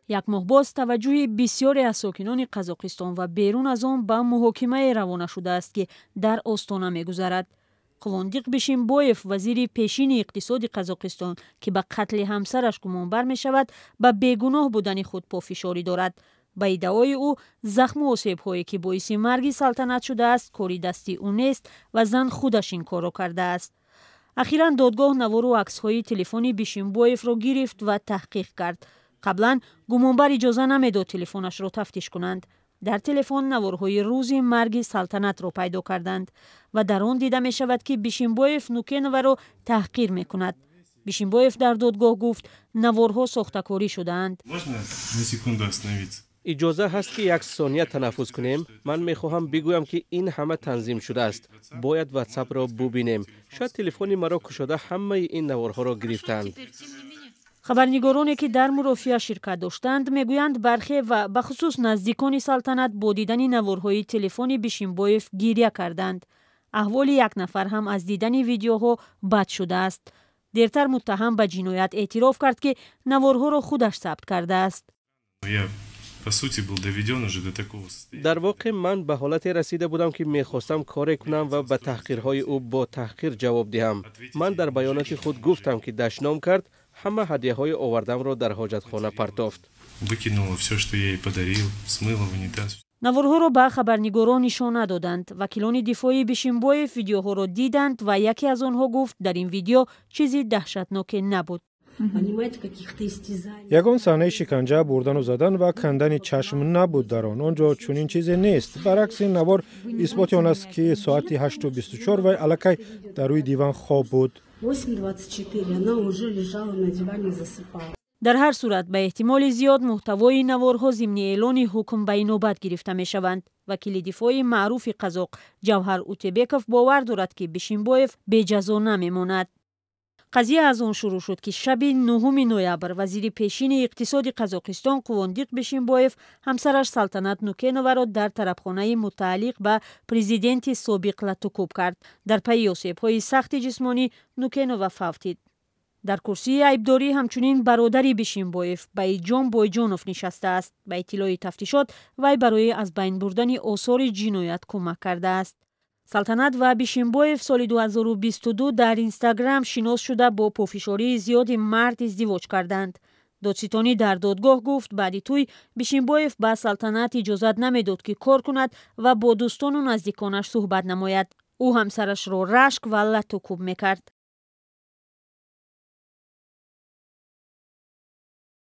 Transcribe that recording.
Як моҳ боз таваҷҷӯҳи бисёре аз сокинони Қазоқистон ва берун аз он ба муҳокимае равона шудааст, ки дар Остона мегузарад. Қувондиқ Бишимбоев, вазири пешини иқтисоди Қазоқистон, ки ба қатли ҳамсараш гумонбар мешавад, ба бегуноҳ будани худ пофишорӣ дорад. Ба иддаои ӯ, захму осебҳое, ки боиси марги Салтанат шудааст, кори дасти ӯ нест ва зан худаш ин корро кардааст. Ахиран додгоҳ навору аксҳои телефони Бишимбоевро гирифт ва таҳқиқ кард. Қаблан гумонбар иҷоза намедод телефонашро тафтиш кунанд. Дар телефон наворҳои рӯзи марги Салтанатро пайдо карданд ва дар он дида мешавад, ки Бишимбоев Нукеноваро таҳқир мекунад. Бишимбоев дар додгоҳ гуфт, наворҳо сохтакорӣ шудаанд. Иҷоза ҳаст, ки як сония танаффус кунем? Ман мехоҳам бигӯям, ки ин ҳама танзим шудааст. Бояд Ватсапро бубинем. Шояд телефони маро кушода, ҳамаи ин наворҳоро гирифтаанд. Хабарнигороне, ки дар мурофиа ширкат доштанд, мегӯянд, бархе ва бахусус наздикони Салтанат бо дидани наворҳои телефони Бишимбоев гиря карданд. Аҳволи як нафар ҳам аз дидани видеоҳо бад шудааст. Дертар муттаҳам ба ҷиноят эътироф кард, ки наворҳоро худаш сабт кардааст. По сути, был доведен уже до такого состояния. Дар воқеъ ман ба ҳолате расида будам, ки мехостам коре кунам ва ба таҳқирҳои ӯ бо таҳқир ҷавоб диҳам. Ман дар баёноти худ гуфтам, ки дашном кард, ҳама ҳадияҳои овардамро дар ҳоҷатхона партофт. Выкинула все, что я ей подарил, смыла в унитаз. Наворҳоро ба хабарнигорон нишон надоданд. Вакилони дифоии Бишимбоев видеоҳоро диданд ва яке аз онҳо гуфт, дар ин видео чизи даҳшатноке набуд. Ягон саҳнаи шиканҷа, бурдану задан ва кандани чашм набуд дар он. Он ҷо чунин чизе нест. Баръакс, ин навор исботи он аст, ки соати 8:24 вай аллакай дар рӯи диван хоб буд. 8:24 она уже лежала на диване, засыпала. Дар ҳар сурат, ба эҳтимоли зиёд муҳтавои наворҳо зимни эълони ҳукм ба инобат гирифта мешаванд. Вакили дифои маъруфи қазоқ Ҷавҳар Утебеков бовар дорад, ки Бишимбоев беҷазо намемонад. Қазия аз он шурӯъ шуд, ки шаби 9 ноябр вазири пешини иқтисоди Қазоқистон Қувондиқ Бишимбоев ҳамсараш Салтанат Нукенованро дар тарабхонаи мутааллиқ ба президенти собиқ латукӯб кард. Дар пайи осебҳои сахти ҷисмонӣ Нукенова фавтид. Дар курсии айбдорӣ ҳамчунин бародари Бишимбоев Баиҷон Бойҷонов нишастааст. Ба иттилои тафтишот, вай барои аз байн бурдани осори ҷиноят кӯмак кардааст. Салтанат ва Бишимбоев соли 2022 дар Инстаграм шинос шуда, бо пофишории зиёди мард издивоҷ карданд. Додситонӣ дар додгоҳ гуфт, баъди тӯй Бишимбоев ба Салтанат иҷозат намедод, ки кор кунад ва бо дӯстону наздиконаш суҳбат намояд. Ӯ ҳамсарашро рашк ва латукӯб мекард.